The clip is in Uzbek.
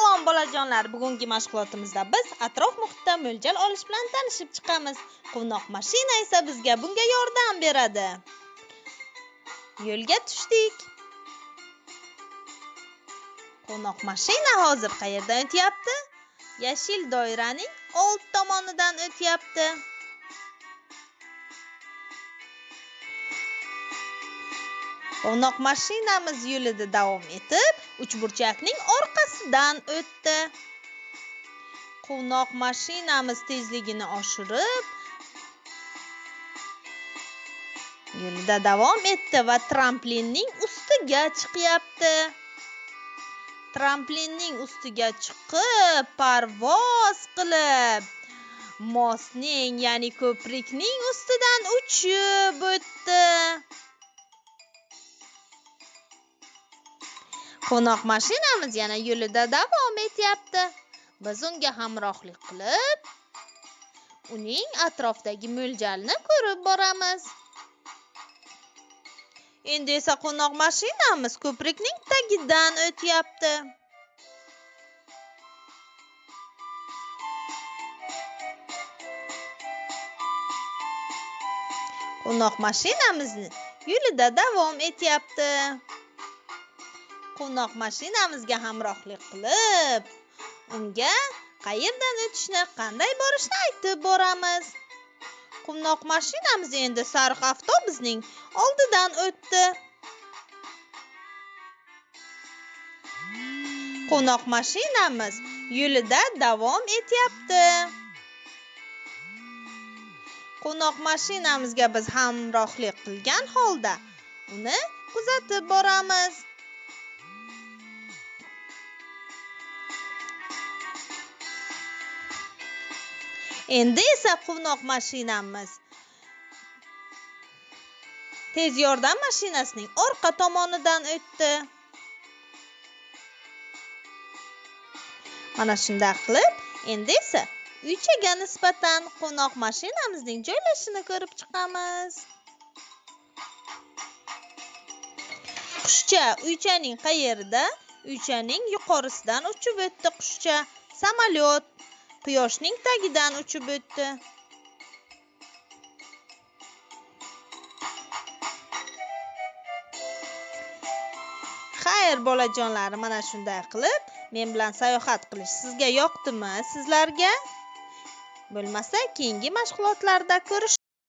Salom bolajonlar. Bugungi mashg'ulotimizda biz atrof muhitda mo'ljal olish bilan tanishib chiqamiz. Quvnoq mashina esa bizga bunga yordam beradi. Yo'lga tushdik. Quvnoq mashina hozir qayerdan o'tyapti? Yashil doiraning old tomonidan o'tyapti. Quvnoq mashinamiz yo'lida davom etib, uchburchakning orqasidan o'tdi. Quvnoq mashinamiz tezligini oshirib, yo'lida davom etdi va tramplinning ustiga chiqyapti. Tramplinning ustiga chiqib, parvoz qilib, mostning, ya'ni ko'prikning ustidan uchib o'tdi. Quvnoq mashinamiz yana yo'lida davom etyapti. Biz unga hamrohlik qilib, uning atrofdagi mo'ljalni ko'rib boramiz. Endi esa quvnoq mashinamiz ko'prikning tagidan o'tyapti. Quvnoq mashinamiz yo'lida davom etyapti. Quvnoq mashinamizga hamrohlik qilib, unga qayerdan o'tishni, qanday borishni aytib boramiz. Quvnoq mashinamiz endi sariq avtobusning oldidan o'tdi. Quvnoq mashinamiz yo'lida davom etyapti. Quvnoq mashinamizga biz hamrohlik qilgan holda uni kuzatib boramiz. Endi esa quvnoq mashinamiz tez yordam mashinasining orqa tomonidan o'tdi. Mana shunday qilib, endi esa uychaga nisbatan quvnoq mashinamizning joylashishini ko'rib chiqamiz. Qushcha uychaning qayerida? Uychaning yuqorisidan uchib o'tdi qushcha. Samolyot quyoshning tagidan uchib o'tdi. Xayr bolajonlar, mana shunday qilib men bilan sayohat qilish sizga yoqdimi? Sizlarga? Bo'lmasa keyingi mashg'ulotlarda ko'rish